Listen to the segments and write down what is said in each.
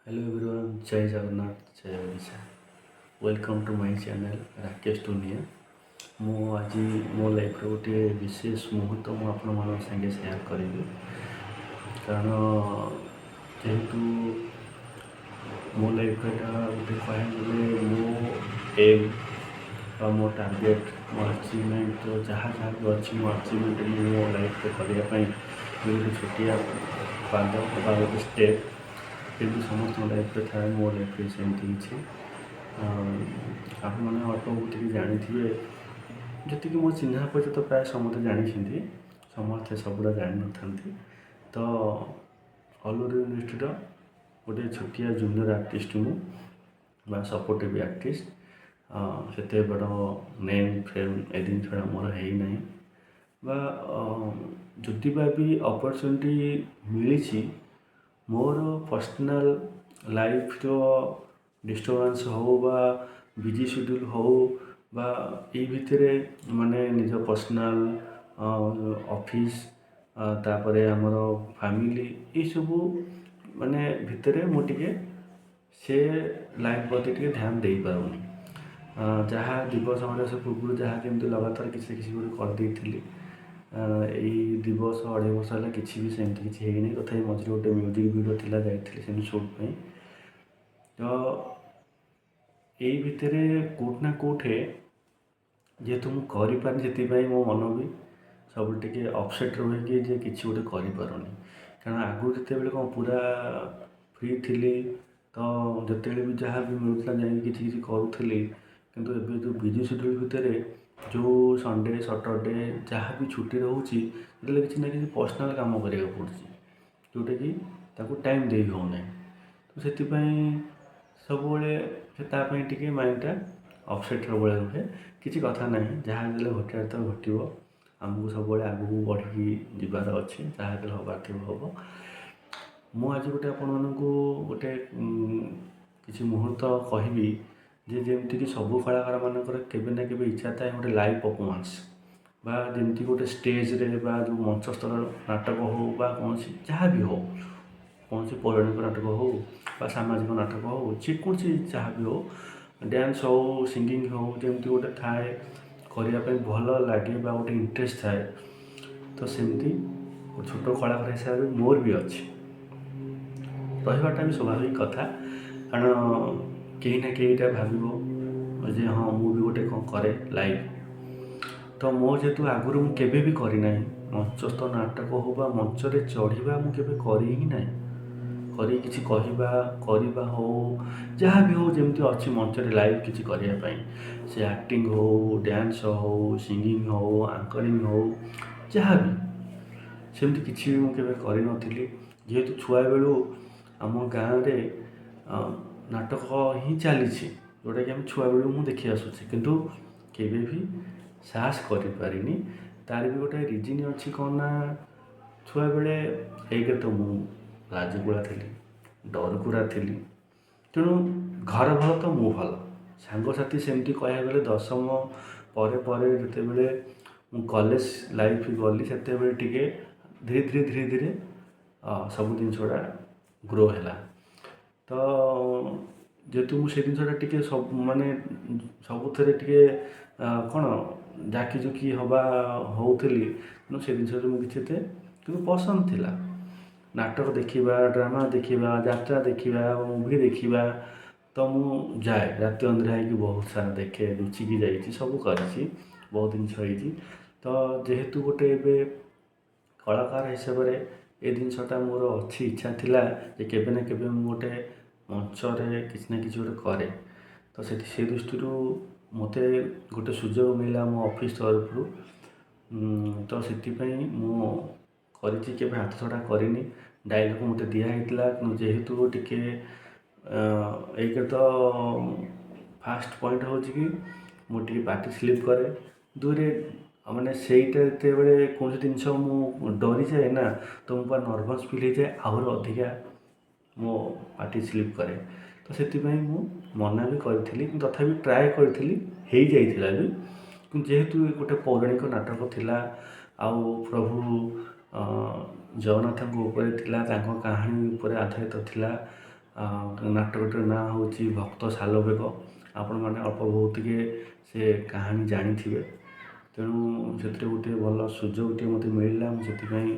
Hello everyone, ଜୟ ଜଗନ୍ନାଥ, ଜୟ Odisha. Welcome to my channel Rakesh ଦୁନିଆ। ମୁଁ ଆଜି ମୋ ଲାଇଫ୍ର ଗୋଟିଏ ବିଶେଷ ମୁହୂର୍ତ୍ତ ମୁଁ ଆପଣମାନଙ୍କ ସାଙ୍ଗେ ସେୟାର କରିବି, କାରଣ ଯେହେତୁ ମୋ ଲାଇଫ୍ରେ ଏଇଟା ଗୋଟେ କହିବାକୁ ଗଲେ ମୋ ଏମ୍ ବା ମୋ ଟାର୍ଗେଟ୍, ମୋ ଆଚିଭମେଣ୍ଟ, ଯାହା ଯାହା ବି ଅଛି, ମୋ ଆଚିଭମେଣ୍ଟ ମୁଁ ମୋ ଲାଇଫ୍ରେ କରିବା ପାଇଁ ଗୋଟେ ଛୋଟିଆ ପାଦ ବା ଗୋଟେ ଷ୍ଟେପ୍ ଯେମିତି ସମସ୍ତଙ୍କ ଲାଇଫ୍ରେ ଥାଏ, ମୋ ଲାଇଫ୍ରେ ସେମିତି କିଛି। ଆପଣମାନେ ଅଳ୍ପ ବହୁତ ଟିକେ ଜାଣିଥିବେ। ଯେତିକି ମୋ ଚିହ୍ନା ପରିଚିତ, ପ୍ରାୟ ସମସ୍ତେ ଜାଣିଛନ୍ତି। ସମସ୍ତେ ସବୁଟା ଜାଣିନଥାନ୍ତି। ତ ଅଲ୍ ଓଡ଼ିଆ ୟୁନିଭର୍ସିଟିର ଗୋଟେ ଛୋଟିଆ ଜୁନିୟର ଆର୍ଟିଷ୍ଟ ମୁଁ ବା ସପୋର୍ଟିଭ୍ ଆର୍ଟିଷ୍ଟ। ସେତେ ବଡ଼ ନେମ୍ ଫେମ୍ ଏ ଜିନିଷଟା ମୋର ହେଇନାହିଁ ବା ଯଦି ବା ବି ଅପରଚ୍ୟୁନିଟି ମିଳିଛି, ମୋର ପର୍ସନାଲ୍ ଲାଇଫ୍ର ଡିଷ୍ଟର୍ବାନ୍ସ ହଉ ବା ବିଜି ସେଡ୍ୟୁଲ୍ ହଉ ବା ଏଇ ଭିତରେ ମାନେ ନିଜ ପର୍ସନାଲ୍, ଅଫିସ୍, ତାପରେ ଆମର ଫ୍ୟାମିଲି, ଏଇସବୁ ମାନେ ଭିତରେ ମୁଁ ଟିକେ ସେ ଲାଇଫ୍ ପ୍ରତି ଟିକେ ଧ୍ୟାନ ଦେଇପାରୁନି। ଯାହା 2 ବର୍ଷ, 2.5 ବର୍ଷ ପୂର୍ବରୁ ଯାହା ଯେମିତି ଲଗାତାର କିଛି କିଛି ଗୋଟେ କରିଦେଇଥିଲି, ଏଇ 2 ବର୍ଷ, 2.5 ବର୍ଷ ହେଲା କିଛି ବି ସେମିତି କିଛି ହେଇନି। ତଥାପି ମଝିରେ ଗୋଟେ ମ୍ୟୁଜିକ୍ ଭିଡ଼ିଓ ଥିଲା, ଯାଇଥିଲି ସେମିତି ସୁଟ୍ ପାଇଁ। ତ ଏଇ ଭିତରେ କେଉଁଠି ନା କେଉଁଠି ଯେହେତୁ ମୁଁ କରିପାରିନି, ସେଥିପାଇଁ ମୋ ମନ ବି ସବୁବେଳେ ଟିକେ ଅପସେଟ୍ ରୁହେ କି ଯେ କିଛି ଗୋଟେ କରିପାରୁନି। କାରଣ ଆଗରୁ ଯେତେବେଳେ କ'ଣ ପୁରା ଫ୍ରି ଥିଲି, ତ ଯେତେବେଳେ ବି ଯାହା ବି ମିଳୁଥିଲା, ଯାଇକି କିଛି କିଛି କରୁଥିଲି। କିନ୍ତୁ ଏବେ ଯେଉଁ ବିଜି ସେଡ୍ୟୁଲ୍ ଭିତରେ ଯେଉଁ ସଣ୍ଡେ, ସଟରଡ଼େ ଯାହା ବି ଛୁଟି ରହୁଛି, ସେତେବେଳେ କିଛି ନା କିଛି ପର୍ସନାଲ୍ କାମ କରିବାକୁ ପଡ଼ୁଛି, ଯେଉଁଟାକି ତାକୁ ଟାଇମ୍ ଦେଇ ହେଉନାହିଁ। ତ ସେଥିପାଇଁ ସବୁବେଳେ ସେ ତା ପାଇଁ ଟିକେ ମାଇଣ୍ଡଟା ଅପସେଟ୍ ସବୁବେଳେ ରୁହେ। କିଛି କଥା ନାହିଁ, ଯାହା ହେଲେ ଘଟିବାର ତ ଘଟିବ। ଆମକୁ ସବୁବେଳେ ଆଗକୁ ବଢ଼ିକି ଯିବାର ଅଛି। ଯାହା ହେଲେ ହେବାର ଥିବ, ହେବ। ମୁଁ ଆଜି ଗୋଟେ ଆପଣମାନଙ୍କୁ ଗୋଟେ କିଛି ମୁହୂର୍ତ୍ତ କହିବି ଯେ ଯେମିତିକି ସବୁ କଳାକାରମାନଙ୍କର କେବେ ନା କେବେ ଇଚ୍ଛା ଥାଏ ଗୋଟେ ଲାଇଭ୍ ପରଫର୍ମାନ୍ସ ବା ଯେମିତି ଗୋଟେ ଷ୍ଟେଜ୍ରେ ବା ଯେଉଁ ମଞ୍ଚସ୍ଥଳ ନାଟକ ହଉ ବା କୌଣସି ଯାହା ବି ହଉ, କୌଣସି ପୌରାଣିକ ନାଟକ ହଉ ବା ସାମାଜିକ ନାଟକ ହଉ, ଯେକୌଣସି ଯାହା ବି ହଉ, ଡ୍ୟାନ୍ସ ହଉ, ସିଙ୍ଗିଂ ହଉ, ଯେମିତି ଗୋଟେ ଥାଏ କରିବା ପାଇଁ ଭଲ ଲାଗେ ବା ଗୋଟେ ଇଣ୍ଟରେଷ୍ଟ ଥାଏ। ତ ସେମିତି ଛୋଟ କଳାକାର ହିସାବରେ ମୋର ବି ଅଛି। ରହିବାଟା ବି ସ୍ୱାଭାବିକ କଥା, କାରଣ କେହି ନା କେହି ଏଇଟା ଭାବିବ ଯେ ହଁ, ମୁଁ ବି ଗୋଟେ କ'ଣ କରେ ଲାଇଭ୍। ତ ମୋ ଯେହେତୁ ଆଗରୁ ମୁଁ କେବେ ବି କରିନାହିଁ, ମଞ୍ଚସ୍ଥ ନାଟକ ହଉ ବା ମଞ୍ଚରେ ଚଢ଼ିବା ମୁଁ କେବେ କରି ହିଁ ନାହିଁ। କରି କିଛି କହିବା କରିବା ହଉ, ଯାହା ବି ହଉ, ଯେମିତି ଅଛି ମଞ୍ଚରେ ଲାଇଭ୍ କିଛି କରିବା ପାଇଁ, ସେ ଆକ୍ଟିଂ ହଉ, ଡ୍ୟାନ୍ସ ହଉ, ସିଙ୍ଗିଂ ହଉ, ଆଙ୍କରିଂ ହଉ, ଯାହା ବି, ସେମିତି କିଛି ବି ମୁଁ କେବେ କରିନଥିଲି। ଯେହେତୁ ଛୁଆବେଳୁ ଆମ ଗାଁରେ ନାଟକ ହିଁ ଚାଲିଛି, ଯେଉଁଟାକି ଆମେ ଛୁଆବେଳୁ ମୁଁ ଦେଖି ଆସୁଛି, କିନ୍ତୁ କେବେ ବି ସାହସ କରିପାରିନି। ତାର ବି ଗୋଟେ ରିଜିନ୍ ଅଛି। କ'ଣ ନା ଛୁଆବେଳେ ଏକରେ ତ ମୁଁ ଲାଜକୁଳା ଥିଲି, ଡରକୁରା ଥିଲି। ତେଣୁ ଘର ଭଲ ତ ମୁଁ ଭଲ, ସାଙ୍ଗସାଥି ସେମିତି କହିବାକୁ ଗଲେ 10ମ ପରେ ପରେ ଯେତେବେଳେ ମୁଁ କଲେଜ ଲାଇଫ୍ ଗଲି, ସେତେବେଳେ ଟିକେ ଧୀରେ ଧୀରେ ଧୀରେ ଧୀରେ ସବୁ ଜିନିଷ ଗୁଡ଼ା ଗ୍ରୋ ହେଲା। ତ ଯେହେତୁ ମୁଁ ସେ ଜିନିଷଟା ଟିକେ ସବୁ ମାନେ ସବୁଥିରେ ଟିକେ କ'ଣ ଜାକିଜୁକି ହେବା ହେଉଥିଲି, ତେଣୁ ସେ ଜିନିଷରେ ମୁଁ କିଛି ଏତେ, କିନ୍ତୁ ପସନ୍ଦ ଥିଲା ନାଟକ ଦେଖିବା, ଡ୍ରାମା ଦେଖିବା, ଯାତ୍ରା ଦେଖିବା, ମୁଭି ଦେଖିବା। ତ ମୁଁ ଯାଏ, ରାତି ଅନିଦ୍ରା ହେଇକି ବହୁତ ସାରା ଦେଖେ, ଲୁଚିକି ଯାଇଛି, ସବୁ କରିଛି, ବହୁତ ଜିନିଷ ହେଇଛି। ତ ଯେହେତୁ ଗୋଟେ ଏବେ କଳାକାର ହିସାବରେ ଏ ଜିନିଷଟା ମୋର ଅଛି, ଇଚ୍ଛା ଥିଲା ଯେ କେବେ ନା କେବେ ମୁଁ ଗୋଟେ ମଞ୍ଚରେ କିଛି ନା କିଛି ଗୋଟେ କରେ। ତ ସେଠି ସେ ଦୃଷ୍ଟିରୁ ମୋତେ ଗୋଟେ ସୁଯୋଗ ମିଳିଲା ମୋ ଅଫିସ୍ ତରଫରୁ। ତ ସେଥିପାଇଁ ମୁଁ କରିଛି, କେବେ ହାତ ଛଡ଼ା କରିନି। ଡାଇଲଗ୍ ମୋତେ ଦିଆହେଇଥିଲା, କିନ୍ତୁ ଯେହେତୁ ଟିକେ ଏକରେ ତ ଫାଷ୍ଟ ପଏଣ୍ଟ ହେଉଛି କି ମୁଁ ଟିକେ ପାଟି ସ୍ଲିପ୍ କରେ, ଦୁଇରେ ମାନେ ସେଇଟା ଯେତେବେଳେ କୌଣସି ଜିନିଷ ମୁଁ ଡରିଯାଏ ନା, ତ ମୁଁ ପୁରା ନର୍ଭସ୍ ଫିଲ୍ ହେଇଯାଏ, ଆହୁରି ଅଧିକା ମୋ ପାଟି ସ୍ଲିପ୍ କରେ। ତ ସେଥିପାଇଁ ମୁଁ ମନା ବି କରିଥିଲି, କିନ୍ତୁ ତଥାପି ଟ୍ରାଏ କରିଥିଲି, ହେଇଯାଇଥିଲା ବି। କିନ୍ତୁ ଯେହେତୁ ଗୋଟେ ପୌରାଣିକ ନାଟକ ଥିଲା ଆଉ ପ୍ରଭୁ ଜଗନ୍ନାଥଙ୍କ ଉପରେ ଥିଲା, ତାଙ୍କ କାହାଣୀ ଉପରେ ଆଧାରିତ ଥିଲା। ନାଟକଟିର ନାଁ ହେଉଛି ଭକ୍ତ ସାଲବେଗ। ଆପଣମାନେ ଅଳ୍ପ ବହୁତ ଟିକେ ସେ କାହାଣୀ ଜାଣିଥିବେ। ତେଣୁ ସେଥିରେ ଗୋଟିଏ ଭଲ ସୁଯୋଗଟିଏ ମୋତେ ମିଳିଲା। ମୁଁ ସେଥିପାଇଁ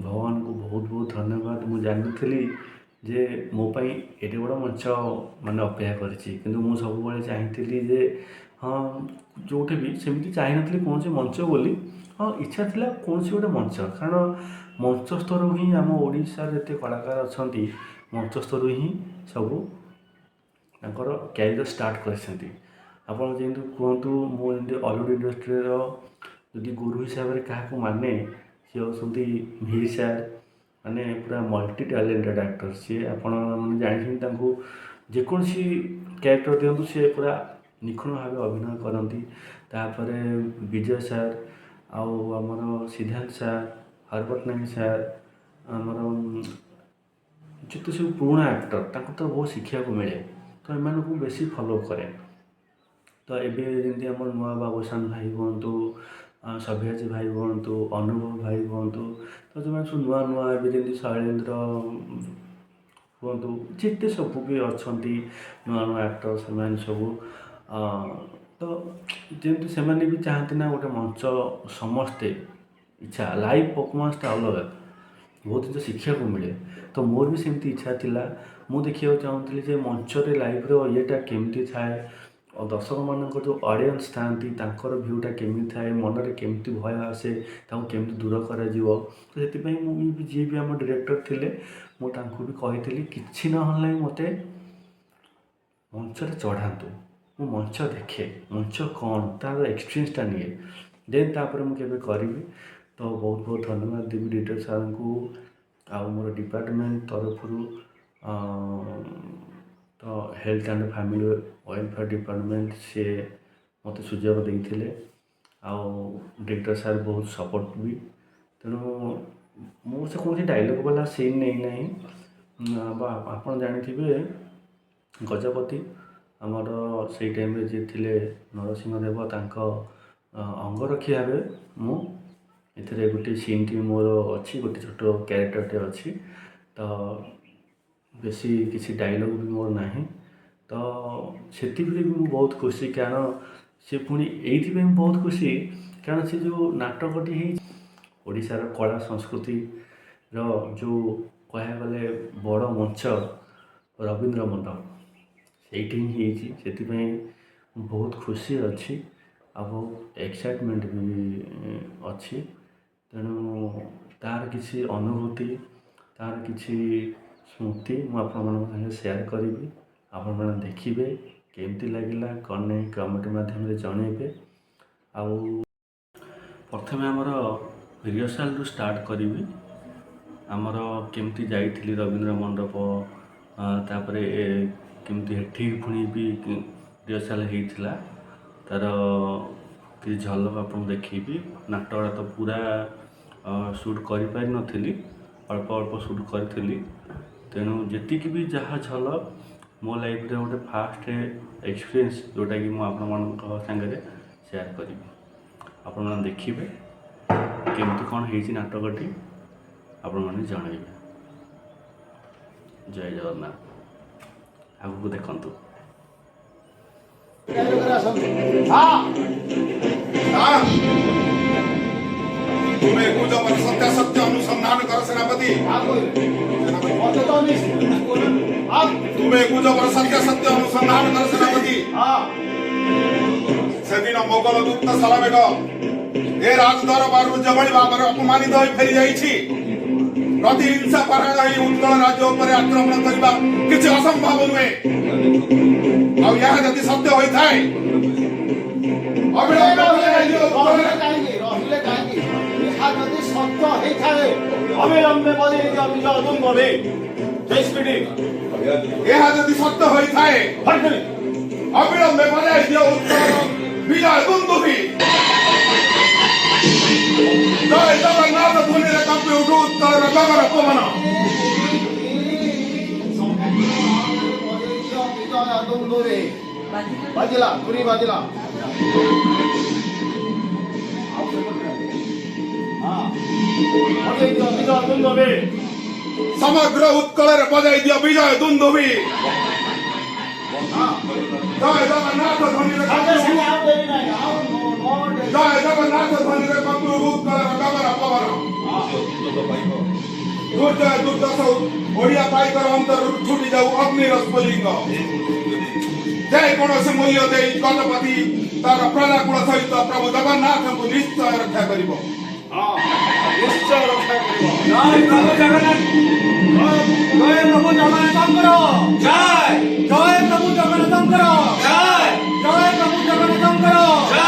ଭଗବାନଙ୍କୁ ବହୁତ ବହୁତ ଧନ୍ୟବାଦ। ମୁଁ ଜାଣିନଥିଲି ଯେ ମୋ ପାଇଁ ଏଡ଼େ ବଡ଼ ମଞ୍ଚ ମାନେ ଅପେକ୍ଷା କରିଛି, କିନ୍ତୁ ମୁଁ ସବୁବେଳେ ଚାହିଁଥିଲି ଯେ ହଁ ଯେଉଁଠି ବି ସେମିତି ଚାହିଁନଥିଲି କୌଣସି ମଞ୍ଚ ବୋଲି, ହଁ ଇଚ୍ଛା ଥିଲା କୌଣସି ଗୋଟେ ମଞ୍ଚ, କାରଣ ମଞ୍ଚ ସ୍ତରରୁ ହିଁ ଆମ ଓଡ଼ିଶାରେ ଯେତେ କଳାକାର ଅଛନ୍ତି ମଞ୍ଚ ସ୍ତରରୁ ହିଁ ସବୁ ତାଙ୍କର କ୍ୟାରିୟର ଷ୍ଟାର୍ଟ କରିଛନ୍ତି। ଆପଣ ଯେମିତି କୁହନ୍ତୁ, ମୁଁ ଯେମିତି ଅଲିଉଡ଼ ଇଣ୍ଡଷ୍ଟ୍ରିର ଯଦି ଗୁରୁ ହିସାବରେ କାହାକୁ ମାନେ, ସିଏ ହେଉଛନ୍ତି ମିହିର ସାର୍। ମାନେ ପୁରା ମଲ୍ଟି ଟ୍ୟାଲେଣ୍ଟେଡ଼ ଆକ୍ଟର ସିଏ। ଆପଣ ମାନେ ଜାଣିଛନ୍ତି, ତାଙ୍କୁ ଯେକୌଣସି କ୍ୟାରେକ୍ଟର ଦିଅନ୍ତୁ ସିଏ ପୁରା ନିଖୁଣ ଭାବେ ଅଭିନୟ କରନ୍ତି। ତାପରେ ବିଜୟ ସାର୍, ଆଉ ଆମର ସିଦ୍ଧାନ୍ତ ସାର୍, ହର ପଟ୍ଟନାୟକ ସାର୍, ଆମର ଯେତେ ସବୁ ପୁରୁଣା ଆକ୍ଟର ତାଙ୍କୁ ତ ବହୁତ ଶିଖିବାକୁ ମିଳେ। ତ ଏମାନଙ୍କୁ ବେଶୀ ଫଲୋ କରେ। ତ ଏବେ ଯେମିତି ଆମର ନୂଆ ବାବୁସାନ ଭାଇ ହୁଅନ୍ତୁ, ସବ୍ୟସାଚୀ ଭାଇ ହୁଅନ୍ତୁ, ଅନୁଭବ ଭାଇ ହୁଅନ୍ତୁ, ତ ଯେଉଁମାନେ ସବୁ ନୂଆ ନୂଆ ଏବେ ଯେମିତି ଶୈଳେନ୍ଦ୍ର ହୁଅନ୍ତୁ, ଯେତେ ସବୁ ବି ଅଛନ୍ତି ନୂଆ ନୂଆ ଆକ୍ଟର, ସେମାନେ ସବୁ ତ ଯେମିତି ସେମାନେ ବି ଚାହାନ୍ତି ନା ଗୋଟେ ମଞ୍ଚ, ସମସ୍ତେ ଇଚ୍ଛା ଲାଇଭ୍ ପରଫର୍ମାନ୍ସଟା ଅଲଗା, ବହୁତ ଜିନିଷ ଶିଖିବାକୁ ମିଳେ। ତ ମୋର ବି ସେମିତି ଇଚ୍ଛା ଥିଲା। ମୁଁ ଦେଖିବାକୁ ଚାହୁଁଥିଲି ଯେ ମଞ୍ଚରେ ଲାଇଭ୍ର ଇଏଟା କେମିତି ଥାଏ, ଆଉ ଦର୍ଶକମାନଙ୍କ ଯେଉଁ ଅଡ଼ିଏନ୍ସ ଥାଆନ୍ତି ତାଙ୍କର ଭ୍ୟୁଟା କେମିତି ଥାଏ, ମନରେ କେମିତି ଭୟ ଆସେ, ତାକୁ କେମିତି ଦୂର କରାଯିବ। ତ ସେଥିପାଇଁ ମୁଁ ବି ଯିଏ ବି ଆମ ଡିରେକ୍ଟର ଥିଲେ ମୁଁ ତାଙ୍କୁ ବି କହିଥିଲି, କିଛି ନହେଲେ ମୋତେ ମଞ୍ଚରେ ଚଢ଼ାନ୍ତୁ, ମୁଁ ମଞ୍ଚ ଦେଖେ, ମଞ୍ଚ କ'ଣ ତା'ର ଏକ୍ସପିରିଏନ୍ସଟା ନିଏ, ଦେନ୍ ତାପରେ ମୁଁ କେବେ କରିବି। ତ ବହୁତ ବହୁତ ଧନ୍ୟବାଦ ଦେବି ଡିରେକ୍ଟର ସାର୍ଙ୍କୁ ଆଉ ମୋର ଡିପାର୍ଟମେଣ୍ଟ ତରଫରୁ, ତ health and family welfare department ସିଏ ମୋତେ ସୁଯୋଗ ଦେଇଥିଲେ, ଆଉ ଡିରେକ୍ଟର ସାର୍ ବହୁତ ସପୋର୍ଟ ବି। ତେଣୁ ମୁଁ ସେ କୌଣସି ଡାଇଲଗ୍ ବାଲା ସିନ୍ ନେଇନାହିଁ। ବା ଆପଣ ଜାଣିଥିବେ ଗଜପତି ଆମର ସେଇ ଟାଇମ୍ରେ ଯିଏ ଥିଲେ ନରସିଂହ ଦେବ, ତାଙ୍କ ଅଙ୍ଗରକ୍ଷୀ ଭାବେ ମୁଁ ଏଥିରେ ଗୋଟିଏ ସିନ୍ଟି ମୋର ଅଛି, ଗୋଟେ ଛୋଟ କ୍ୟାରେକ୍ଟରଟେ ଅଛି। ତ ବେଶୀ କିଛି ଡାଇଲଗ୍ ବି ମୋର ନାହିଁ। ତ ସେଥିପାଇଁ ବି ମୁଁ ବହୁତ ଖୁସି, କାରଣ ସେ ପୁଣି ଏଇଥିପାଇଁ ମୁଁ ବହୁତ ଖୁସି କାରଣ ସେ ଯେଉଁ ନାଟକଟି ହେଇଛି ଓଡ଼ିଶାର କଳା ସଂସ୍କୃତିର ଯେଉଁ କହିବାକୁ ଗଲେ ବଡ଼ ମଞ୍ଚ ରବୀନ୍ଦ୍ର ମଣ୍ଡପ, ସେଇଠି ହିଁ ହେଇଛି। ସେଥିପାଇଁ ମୁଁ ବହୁତ ଖୁସି ଅଛି ଆଉ ବହୁତ ଏକ୍ସାଇଟମେଣ୍ଟ ବି ଅଛି। ତେଣୁ ତା'ର କିଛି ଅନୁଭୂତି, ତା'ର କିଛି ସ୍ମୃତି ମୁଁ ଆପଣମାନଙ୍କ ସାଙ୍ଗରେ ସେୟାର କରିବି। ଆପଣମାନେ ଦେଖିବେ କେମିତି ଲାଗିଲା କ'ଣ ନାହିଁ କମେଣ୍ଟ ମାଧ୍ୟମରେ ଜଣାଇବେ। ଆଉ ପ୍ରଥମେ ଆମର ରିହର୍ସାଲରୁ ଷ୍ଟାର୍ଟ କରିବି। ଆମର କେମିତି ଯାଇଥିଲି ରବୀନ୍ଦ୍ର ମଣ୍ଡପ, ତାପରେ କେମିତି ଏଠି ପୁଣି ବି ରିହର୍ସାଲ ହେଇଥିଲା, ତା'ର କିଛି ଝଲକ ଆପଣଙ୍କୁ ଦେଖେଇବି। ନାଟକଟା ତ ପୁରା ସୁଟ୍ କରିପାରିନଥିଲି, ଅଳ୍ପ ଅଳ୍ପ ସୁଟ୍ କରିଥିଲି। ତେଣୁ ଯେତିକି ବି ଯାହା ଝଲକ ମୋ ଲାଇଫ୍ରେ ଗୋଟେ ଫାଷ୍ଟ ଏକ୍ସପିରିଏନ୍ସ, ଯେଉଁଟାକି ମୁଁ ଆପଣମାନଙ୍କ ସାଙ୍ଗରେ ସେୟାର କରିବି। ଆପଣମାନେ ଦେଖିବେ କେମିତି କ'ଣ ହେଇଛି ନାଟକଟି, ଆପଣମାନେ ଜଣାଇବେ। ଜୟ ଜଗନ୍ନାଥ। ଆଗକୁ ଦେଖନ୍ତୁ। ତୁମେ ଗୁଜବର ସତ୍ୟାସତ୍ୟ ଅନୁସନ୍ଧାନ କର ସେନାପତି। ତୁମେ ଗୁଜବର ସତ୍ୟାସତ୍ୟ ଅନୁସନ୍ଧାନ କର ସେନାପତି। ସେଦିନ ମୋଗଲ ଦୂତ ସାଲବେଗ ଏ ରାଜ ଦରବାରରୁ ଯେଭଳି ଭାବରେ ଅପମାନିତ ହୋଇ ଫେରି ଯାଇଛି, ପ୍ରତିହିଂସା ପରାୟଣ ହୋଇ ଉତ୍କଳ ରାଜ୍ୟ ଉପରେ ଆକ୍ରମଣ କରିବା କିଛି ଅସମ୍ଭବ ନୁହେଁ। ଆଉ ଏହା ଯଦି ସତ୍ୟ ହୋଇଥାଏ, ଅବିଳମ୍ବେ ରହିଲେ କାହିଁକି, ରହିଲେ କାହିଁକି? ଏହା ଯଦି ସତ୍ୟ ହେଇଥାଏ, ଅବିଳମ୍ବେ ବଜେଇ ଦିଅ ବିଜୟ ଦୁନ୍ଦୁଭି। ଏହା ଯଦି ସତ୍ୟ ହୋଇଥାଏ, ଅବିଳମ୍ବେ ବଜାଇ ଦିଅ ଉତ୍କଳର ବିଜୟ ଦୁନ୍ଦୁଭି। ଜୟ ଜଗନ୍ନାଥ ଧ୍ୱନିରେ କମ୍ପି ଉଠୁ ଉତ୍କଳର ଗଗନ ପବନ। ବଜେଇ ଦିଅ ବିଜୟ ଦୁନ୍ଦୁଭି। ବାଜିଲା ତୁରୀ, ବାଜିଲା। ଆଉ ସେପଟେ ହଁ ବଜେଇ ଦିଅ ବିଜୟ ଦୁନ୍ଦୁଭି। ସମଗ୍ର ଉତ୍କଳରେ ବଜାଇ ଦିଅ ବିଜୟ ଦୁନ୍ଦୁଭି। ଜୟ ଜଗନ୍ନାଥ ଧ୍ୱନିରେ ସାଙ୍ଗେ ସାଙ୍ଗେ, ଆଉ ଡେରି ନାହିଁ, ଆଉ ଡେରି। ଜୟ ଜଗନ୍ନାଥ ଧ୍ୱନିରେ କମ୍ପୁ ଉତ୍କଳର ଗଗନ ପବନ। ଦୁର୍ଜୟ ଦୁର୍ଦ୍ଦଶ ଓଡ଼ିଆ ପାଇକର ଅନ୍ତରରୁ ଛୁଟି ଯାଉ ଅଗ୍ନିର ସ୍ଫୁଲିଙ୍ଗ। ଯେ କୌଣସି ମୂଲ୍ୟ ଦେଇ ଗଜପତି ତାର ପ୍ରଜାକୁଳ ସହିତ ପ୍ରଭୁ ଜଗନ୍ନାଥଙ୍କୁ ନିଶ୍ଚୟ ରକ୍ଷା କରିବ। ହଁ, ନିଶ୍ଚୟ ରକ୍ଷା କରିବ। ଜୟ ପ୍ରଭୁ ଜଗନ୍ନାଥ, ଜୟ ପ୍ରଭୁ ଜଗନ୍ନାଥଙ୍କର ଜୟ। ଜୟ ପ୍ରଭୁ ଜଗନ୍ନାଥଙ୍କର ଜୟ। ଜୟ ପ୍ରଭୁ ଜଗନ୍ନାଥଙ୍କର ଜୟ।